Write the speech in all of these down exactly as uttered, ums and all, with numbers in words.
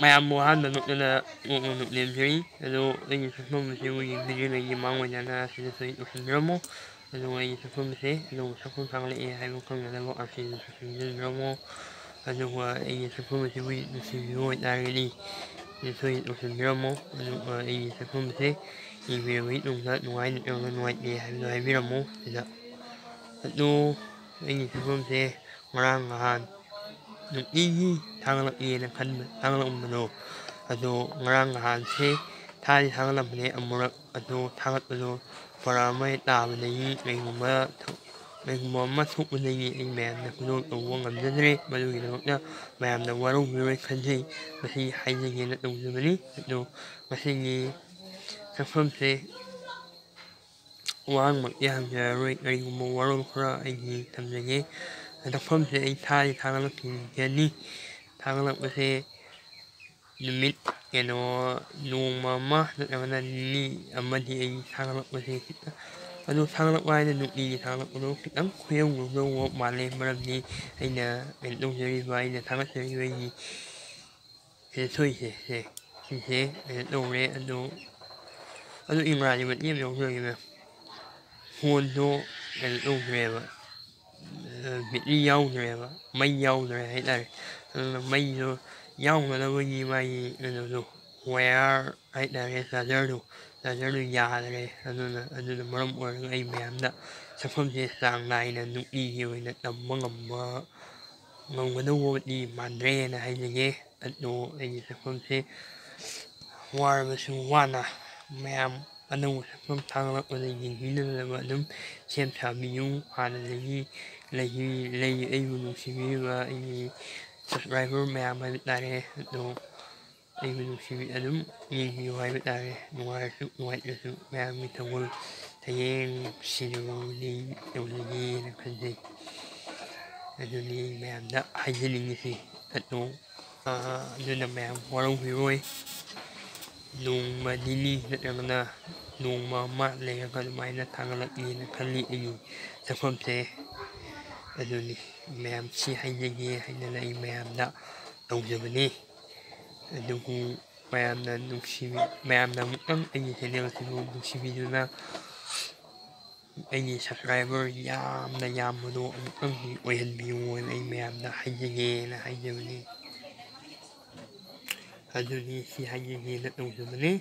ꯃꯌꯥꯝꯕꯨ ꯑꯍꯥꯟꯕ ꯅꯣꯛꯇꯅ ꯅꯣꯛꯅ ꯅꯣꯛꯅꯤꯡꯖꯔꯤ꯫ ꯑꯗꯣ ꯑꯩꯒꯤ ꯁꯛꯐꯝ ꯑꯁꯤꯕꯨ ꯌꯦꯡꯕꯤꯔꯤꯉꯩꯒꯤ ꯃꯥꯡꯑꯣꯏꯅꯅ ꯁꯤꯗꯁꯨ ꯎꯁꯤꯟꯕꯤꯔꯝꯃꯣ꯫ ꯑꯗꯨꯒ ꯑꯩꯒꯤ ꯁꯛꯐꯝꯁꯦ ꯑꯅꯧꯕ ꯁꯛꯐꯝ ꯊꯥꯒꯠꯂꯛꯑꯦ ꯍꯥꯏꯕ ꯈꯪꯅꯅꯕ ꯑꯁꯤꯗꯁꯨ ꯈꯪꯖꯤꯟꯕꯤꯔꯝꯃꯣ꯫ ꯑꯗꯨꯒ ꯑꯩꯒꯤ ꯁꯛꯐꯝ ꯑꯁꯤꯕꯨ ꯅꯨꯡꯁꯤꯕꯤꯕ ꯑꯣꯏꯇꯥꯔꯒꯗꯤ ꯁꯤꯗꯁꯨ ꯎꯁꯤꯟꯕꯤꯔꯝꯃꯣ꯫ ꯑꯗꯨꯒ ꯑꯩꯒꯤ ꯁꯛꯐꯝꯁꯦ ꯌꯦꯡꯕꯤꯔꯕꯒꯤ ꯇꯨꯡꯗ ꯅꯨꯡꯉꯥꯏ ꯅꯠꯇ꯭ꯔꯒ ꯅꯨꯡꯉꯥꯏꯇꯦ ꯍꯥꯏꯕꯗꯣ ꯍꯥꯏꯕꯤꯔꯝꯃꯣ ꯁꯤꯗ꯫ ꯑꯗꯣ ꯑꯩꯒꯤ ꯁꯛꯐꯝꯁꯦ ꯉꯔꯥꯡ ꯅꯍꯥꯟ ꯅꯨꯡꯇꯤꯒꯤ ꯊꯥꯒꯠꯂꯛꯑꯦꯅ ꯈꯟꯕ ꯊꯥꯒꯠꯂꯛꯑꯝꯕꯗꯣ꯫ ꯑꯗꯣ ꯉꯔꯥꯡ ꯅꯍꯥꯟꯁꯦ ꯊꯥꯗꯤ ꯊꯥꯒꯠꯂꯝꯕꯅꯦ ꯑꯃꯨꯔꯛ꯫ ꯑꯗꯣ ꯊꯥꯒꯠꯄꯗꯣ ꯐꯔꯛ ꯑꯃ ꯍꯦꯛ ꯇꯥꯕꯗꯒꯤ ꯀꯩꯒꯨꯝꯕ ꯊꯣꯛ- ꯀꯩꯒꯨꯝꯕ ꯑꯃ ꯊꯣꯛꯄꯗꯒꯤ ꯑꯩ ꯃꯌꯥꯝꯗ ꯈꯨꯗꯣꯜ ꯇꯧꯕ ꯉꯝꯖꯗ꯭ꯔꯦ꯫ ꯃꯗꯨꯒꯤꯗꯃꯛꯇ ꯃꯌꯥꯝꯗ ꯋꯥꯔꯧꯕꯤꯔꯣꯏ ꯈꯟꯖꯩ꯫ ꯃꯁꯤ ꯍꯥꯏꯖꯒꯦꯅ ꯇꯧꯖꯕꯅꯤ꯫ ꯑꯗꯣ ꯉꯁꯤꯒꯤ ꯁꯛꯐꯝꯁꯦ ꯋꯥꯍꯪꯃꯛꯇꯤ ꯍꯪꯖꯔꯔꯣꯏ, ꯀꯔꯤꯒꯨꯝꯕ ꯋꯥꯔꯣꯜ ꯈꯔ ꯑꯩꯒꯤ ꯊꯝꯖꯒꯦ꯫ ꯁꯛꯐꯝꯁꯦ ꯑꯩ ꯊꯥꯗꯤ ꯊꯥꯒꯠꯂꯛꯈꯤꯒꯅꯤ꯫ ꯊꯥꯒꯠꯂꯛꯄꯁꯦ ꯅꯨꯃꯤꯠ ꯀꯩꯅꯣ ꯅꯣꯡꯃ ꯑꯃ ꯅꯠꯇ꯭ꯔꯒꯅ ꯅꯤꯅꯤ ꯑꯃꯗꯤ ꯑꯩ ꯊꯥꯒꯠꯂꯛꯄꯁꯦ ꯈꯤꯇꯪ, ꯑꯗꯨ ꯊꯥꯒꯠꯂꯛꯄ ꯍꯥꯏꯅ ꯅꯨꯡꯇꯤꯒꯤ ꯊꯥꯒꯠꯂꯛꯄꯗꯣ ꯈꯤꯇꯪ ꯈꯨꯌꯧꯅꯗꯧꯕ ꯃꯥꯜꯂꯦ꯫ ꯃꯔꯝꯗꯤ ꯑꯩꯅ ꯀꯩꯅꯣ ꯇꯧꯖꯔꯤꯕ, ꯑꯩꯅ ꯊꯥꯒꯠꯆꯔꯤꯕ ꯑꯩꯒꯤ ꯁꯤꯗ ꯊꯣꯛꯏꯁꯦ ꯁꯦ, ꯁꯤꯁꯦ ꯀꯩꯅꯣ ꯇꯧꯔꯦ꯫ ꯑꯗꯣ ꯑꯗꯨ ꯏꯪꯒ꯭ꯔꯥꯖꯤ ꯃꯇꯦꯛ ꯑꯃ ꯌꯥꯎꯖꯔꯤꯕ ꯐꯣꯟꯗꯣ ꯀꯩꯅꯣ ꯇꯧꯗ꯭ꯔꯦꯕ, ꯕꯦꯇ꯭ꯔꯤ ꯌꯥꯎꯗ꯭ꯔꯦꯕ, ꯃꯩ ꯌꯥꯎꯗ꯭ꯔꯦ ꯍꯥꯏꯇꯥꯔꯦ꯫ ꯑꯗꯨꯅ ꯃꯩꯗꯣ ꯌꯥꯎꯅꯅꯕꯒꯤ ꯃꯥꯒꯤ ꯀꯩꯅꯣꯗꯣ, ꯋꯥꯌꯔ ꯍꯥꯏꯇꯥꯔꯦ, ꯆꯥꯔꯖꯔꯗꯣ, ꯆꯥꯔꯖꯔꯗꯣ ꯌꯥꯗ꯭ꯔꯦ꯫ ꯑꯗꯨꯅ ꯑꯗꯨꯅ ꯃꯔꯝ ꯑꯣꯏꯔꯒ ꯑꯩ ꯃꯌꯥꯝꯗ ꯁꯛꯐꯝꯁꯦ ꯆꯥꯡ ꯅꯥꯏꯅ ꯅꯨꯡꯇꯤꯒꯤ ꯑꯣꯏꯅ ꯇꯝꯕ ꯉꯝꯕ ꯉꯝꯒꯗꯧꯕꯗꯤ ꯃꯥꯟꯗ꯭ꯔꯦꯅ ꯍꯥꯏꯖꯒꯦ꯫ ꯑꯗꯣ ꯑꯩꯒꯤ ꯁꯛꯐꯝꯁꯦ ꯋꯥꯔꯕꯁꯨ ꯋꯥꯅ ꯃꯌꯥꯝ ꯑꯅꯧꯕ ꯁꯛꯐꯝ ꯊꯥꯒꯠꯂꯛꯄꯗ ꯌꯦꯡꯕꯤꯅꯅꯕ ꯑꯗꯨꯝ ꯁꯦꯝ ꯁꯥꯕꯤꯌꯨ꯫ ꯍꯥꯟꯅꯗꯒꯤ ꯂꯩ, ꯂꯩ, ꯑꯩꯕꯨ ꯅꯨꯡꯁꯤꯕꯤꯔꯤꯕ ꯑꯩꯒꯤ subscriber ꯃꯌꯥꯝ ꯍꯥꯏꯕ ꯇꯥꯔꯦ꯫ ꯑꯗꯣ ꯑꯩꯕꯨ ꯅꯨꯡꯁꯤꯕꯤ ꯑꯗꯨꯝ ꯌꯦꯡꯕꯤꯌꯨ ꯍꯥꯏꯕ ꯇꯥꯔꯦ꯫ ꯅꯨꯡꯉꯥꯏꯔꯁꯨ ꯅꯨꯡꯉꯥꯏꯇ꯭ꯔꯁꯨ ꯃꯌꯥꯝꯒꯤ ꯊꯧꯒꯜ ꯍꯌꯦꯡ ꯁꯤꯟꯅꯕꯗꯤ ꯇꯧꯖꯒꯦꯅ ꯈꯟꯖꯩ꯫ ꯑꯗꯨꯅꯤ ꯃꯌꯥꯝꯗ ꯍꯥꯏꯖꯅꯤꯡꯉꯤꯁꯤ꯫ ꯑꯗꯨ, ꯑꯥ, ꯑꯗꯨꯅ ꯃꯌꯥꯝ ꯋꯥꯔꯧꯕꯤꯔꯣꯏ꯫ ꯅꯣꯡꯃ ꯅꯤꯅꯤ ꯅꯠꯇ꯭ꯔꯒꯅ ꯅꯣꯡꯃ ꯑꯃ ꯂꯩꯔꯒ ꯑꯗꯨꯃꯥꯏꯅ ꯊꯥꯒꯠꯂꯛꯀꯦꯅ ꯈꯜꯂꯤ ꯑꯩꯒꯤ ꯁꯛꯐꯝꯁꯦ꯫ ꯑꯗꯨꯅꯤ ꯃꯌꯥꯝ ꯁꯤ ꯍꯥꯏꯖꯒꯦ ꯍꯥꯏꯗꯅ ꯑꯩ ꯃꯌꯥꯝꯗ ꯇꯧꯖꯕꯅꯤ꯫ ꯑꯗꯨꯕꯨ ꯃꯌꯥꯝꯅ ꯅꯨꯡꯁꯤꯕꯤ ꯃꯌꯥꯝꯅ ꯑꯃꯨꯛꯇꯪ ꯑꯩꯒꯤ ꯆꯦꯅꯦꯜꯁꯤꯕꯨ ꯅꯨꯡꯁꯤꯕꯤꯗꯨꯅ ꯑꯩꯒꯤ ꯁꯕꯁꯀ꯭ꯔꯥꯏꯕꯔ ꯌꯥꯝꯅ ꯌꯥꯝꯕꯗꯣ ꯑꯃꯨꯛꯇꯪꯗꯤ ꯑꯣꯏꯍꯟꯕꯤꯌꯨꯅ ꯑꯩ ꯃꯌꯥꯝꯗ ꯍꯥꯏꯖꯒꯦꯅ ꯍꯥꯏꯖꯕꯅꯤ꯫ ꯑꯗꯨꯅꯤ ꯁꯤ ꯍꯥꯏꯖꯒꯦꯅ ꯇꯧꯖꯕꯅꯤ꯫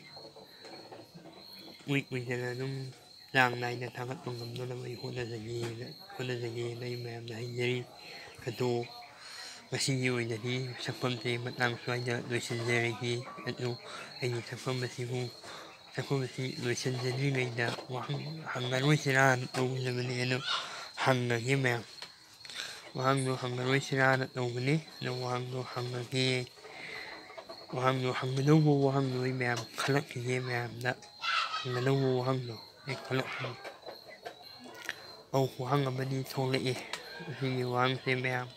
ꯀꯨꯏ ꯀꯨꯏꯗꯅ ꯑꯗꯨꯝ ꯆꯥꯡ ꯅꯥꯏꯅ ꯊꯥꯒꯠꯄ ꯉꯝꯅꯅꯕ ꯑꯩ ꯍꯣꯠꯅꯖꯒꯦꯅ ꯍꯣꯠꯅꯖꯒꯦꯅ ꯑꯩ ꯃꯌꯥꯝꯗ ꯍꯥꯏꯖꯔꯤ꯫ ꯑꯗꯣ ꯉꯁꯤꯒꯤ ꯑꯣꯏꯅꯗꯤ ꯁꯛꯐꯝꯁꯦ ꯃꯇꯥꯡ ꯁ꯭ꯋꯥꯏꯗ ꯂꯣꯏꯁꯤꯟꯖꯔꯒꯦ꯫ ꯑꯗꯣ ꯑꯩꯒꯤ ꯁꯛꯐꯝ ꯑꯁꯤꯕꯨ ꯁꯛꯐꯝ ꯑꯁꯤ ꯂꯣꯏꯁꯤꯟꯖꯗ꯭ꯔꯤꯉꯩꯗ ꯋꯥꯍꯪ ꯍꯪꯉꯔꯣꯏꯁꯤꯔꯥꯅ ꯇꯧꯖꯕꯅꯤ꯫ ꯑꯗꯣ ꯍꯪꯉꯒꯦ ꯃꯌꯥꯝ꯫ ꯋꯥꯍꯪꯗꯣ ꯍꯪꯉꯔꯣꯏꯁꯤꯔꯥꯅ ꯇꯧꯕꯅꯤ꯫ ꯑꯗꯣ ꯋꯥꯍꯪꯗꯣ ꯍꯪꯉꯒꯦ꯫ ꯋꯥꯍꯪꯗꯣ ꯍꯪꯒꯗꯧꯕ ꯋꯥꯍꯪꯗꯣ ꯑꯩ ꯃꯌꯥꯝ ꯈꯜꯂꯛꯈꯤꯒꯦ꯫ ꯃꯌꯥꯝꯗ ꯍꯪꯒꯗꯧꯕ ꯋꯥꯍꯪꯗꯣ ꯑꯩ ꯈꯜꯂꯛꯈꯤꯒꯦ꯫ ꯑꯧ, ꯋꯥꯍꯪ ꯑꯃꯗꯤ ꯊꯣꯛꯂꯛꯑꯦ꯫ ꯑꯁꯤꯒꯤ ꯋꯥꯍꯪꯁꯦ ꯃꯌꯥꯝ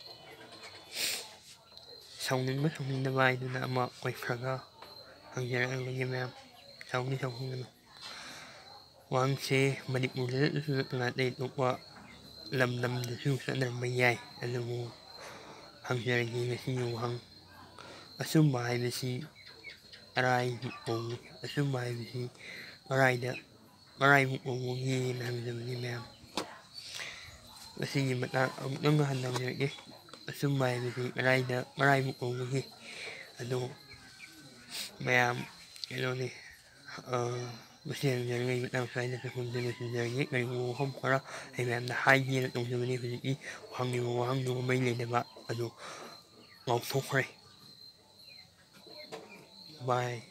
ꯁꯥꯎꯅꯤꯡꯕ ꯁꯥꯎꯅꯤꯡꯗꯕ ꯍꯥꯏꯗꯨꯅ ꯑꯃ ꯑꯣꯏꯈ꯭ꯔꯒ ꯍꯪꯖꯔꯛꯂꯒꯦ ꯃꯌꯥꯝ꯫ ꯁꯥꯎꯅꯤ ꯁꯥꯎꯅꯤꯡꯒꯅꯨ꯫ ꯋꯥꯍꯪꯁꯦ ꯃꯅꯤꯄꯨꯔꯗ ꯅꯠꯇꯅ ꯑꯇꯩ ꯑꯇꯣꯞꯄ ꯂꯝ ꯂꯝꯗꯁꯨ ꯆꯠꯅꯔꯝꯕ ꯌꯥꯏ꯫ ꯑꯗꯨꯕꯨ ꯍꯪꯖꯔꯒꯦ ꯉꯁꯤꯒꯤ ꯋꯥꯍꯪ꯫ ꯑꯆꯨꯝꯕ ꯍꯥꯏꯕꯁꯤ ꯀꯔꯥꯏ ꯀꯧꯏ? ꯑꯆꯨꯝꯕ ꯍꯥꯏꯕꯁꯤ ꯀꯔꯥꯏꯗ ꯀꯔꯥꯏꯕꯨ ꯀꯧꯕꯒꯦꯅ ꯍꯪꯖꯕꯅꯤ ꯃꯌꯥꯝ꯫ ꯃꯁꯤꯒꯤ ꯃꯇꯥꯡ ꯑꯃꯨꯛꯇꯪꯒ ꯍꯟꯅ ꯍꯪꯖꯔꯛꯀꯦ꯫ ꯑꯆꯨꯝꯕ ꯍꯥꯏꯕꯁꯤ ꯀꯗꯥꯏꯗ ꯀꯗꯥꯏꯕꯨ ꯀꯧꯕꯒꯦ? ꯑꯗꯣ ꯃꯌꯥꯝ ꯀꯩꯅꯣꯅꯤ, ꯃꯁꯤ ꯍꯪꯖꯔꯤꯉꯩ ꯃꯇꯥꯡ ꯁ꯭ꯋꯥꯏꯗ ꯁꯛꯐꯝꯁꯦ ꯂꯣꯏꯁꯤꯟꯖꯔꯒꯦ꯫ ꯀꯔꯤꯒꯨꯝꯕ ꯋꯥꯐꯝ ꯈꯔ ꯑꯩ ꯃꯌꯥꯝꯗ ꯍꯥꯏꯒꯦꯅ ꯇꯧꯖꯕꯅꯤ꯫ ꯍꯧꯖꯤꯛꯀꯤ ꯍꯪꯉꯤꯕ ꯋꯥꯍꯪꯗꯨꯒ ꯃꯔꯤ ꯂꯩꯅꯕ ꯑꯗꯨ ꯀꯥꯎꯊꯣꯛꯈ꯭ꯔꯦ꯫ ꯕꯥꯏ꯫